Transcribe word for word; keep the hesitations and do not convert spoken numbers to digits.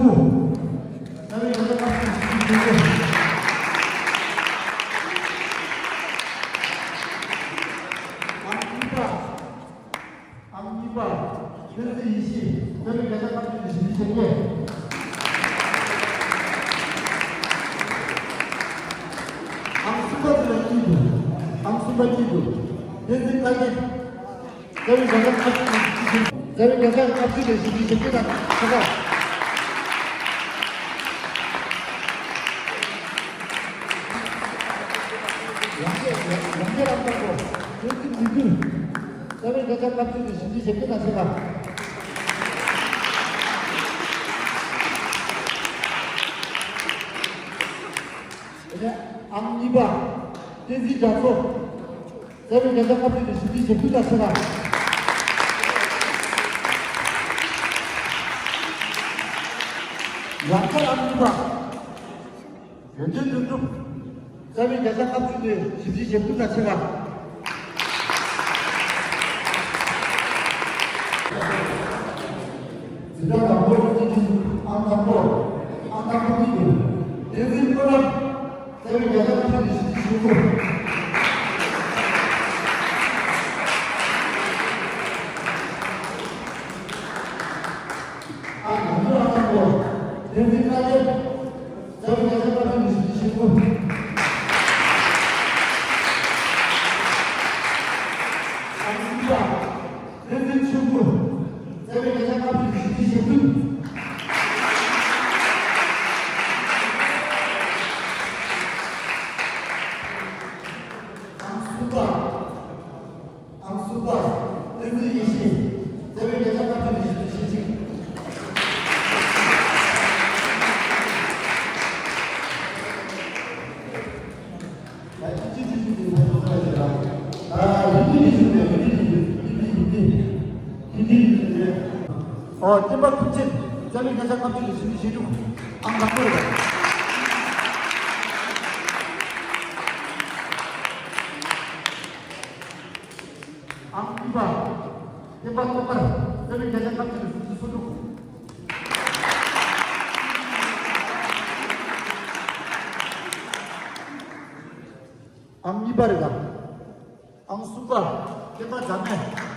རྩ་བའི་བརྒྱ་ཆ་ལྔ་བཅུ་ཞེ་དྲུག་ཅན་པོ། ཨང་གཉིས་པ། ཨང་གཉིས་པ། བསྟན་འཛིན་ཡེ་ཤེས། རྩ་བའི་བརྒྱ་ཆ་ལྔ་བཅུ་ཞེ་བཞི་ཅན་པོ། ཨང་གསུམ་པ་དེ་ལ་གཉིས་འདུག་ཨང་གསུམ་པ་གཉིས་འདུག་བསྟན་འཛིན་དཀར་རྒྱན། རྩ་བའི་བརྒྱ་ཆ་ལྔ་བཅུ་ཞེ་བཞི། རྩ་བའི་བརྒྱ་ཆ་ལྔ་བཅུ་ཞེ་བཞི་ཅན་པོ་དང་ཁ་ཁ། ཡང་བསྐྱར་ཡང་བསྐྱར་ཨང་དང་པོ། བསྟན་འཛིན་མི་འགྱུར། རྩ་བའི་བརྒྱ་ཆ་ལྔ་བཅུ་ཞེ་བཞི་ཅན་པོ་དང་ཁ་ཁ། དེ་ནས་ཨང་གཉིས་པ། བསྟན་འཛིན་རྒྱ་མཚོ། རྩ་བའི་བརྒྱ་ཆ་ལྔ་བཅུ་ཞེ་བཞི་ཅན་པོ་དང་ཁ་ཁ། ཡང་བསྐྱར་ཨང་གཉིས་པ། ཡོན་ཏན་དོན་གྲུབ། རྩ་བའི་བརྒྱ་ཆ་ལྔ་བཅུ་ཞེ་བཞི་ཅན་པོ་དང་ཁ་ཁ། འཛིན་གྲྭ་དང་པོ་གཉིས་ཀྱི་ཨང་དང་པོ། ཨང་དང་པོ་གཉིས་ཀྱི་བསྟན་འཛིན་བློ་བཟང་། རྩ་བའི་བརྒྱ་ཆ་ལྔ་བཅུ་ཞེ་བཞི་ཅན་པོ། ཨང་དང་པོ། ཨང་དང་པོ། བསྟན་འཛིན་དཀར་རྒྱན། རྩ་བའི་བརྒྱ་ཆ་ལྔ་བཅུ་ཞེ་བཞི་ཅན་པོ། ཨང་གསུམ་པ། བསྟན་འཛིན་ཆོས་སྐུ། རྩ་བའི་བརྒྱ་ཆ་ལྔ་བཅུ་ཞེ་བཞི་ཅན་པོ། ཨང་གསུམ་པ། ཨང་གསུམ་པ། བསྟན་འཛིན་ཡེ་ཤེས། རྩ་བའི་བརྒྱ་ཆ་ལྔ་བཅུ་ཞེ་བཞི་ཅན་པོ། ཨོ། བསྟན་པ་ཐུབ་ཆེན། རྩ་བའི་བརྒྱ་ཆ་ལྔ་བཅུ་ཞེ་བཞི་ཅན་པོ། ཨང་དང་པོ་རེད། ཨང་གཉིས་པ། བསྟན་པ་ཐོག་དཀར། རྩ་བའི་བརྒྱ་ཆ་ལྔ་བཅུ་ཞེ་བཞི་ཅན་པོ། ཨང་གཉིས་པ་རེད་ད། ཨང་གསུམ་པ། བསྟན་པ་རྫ་སྨན།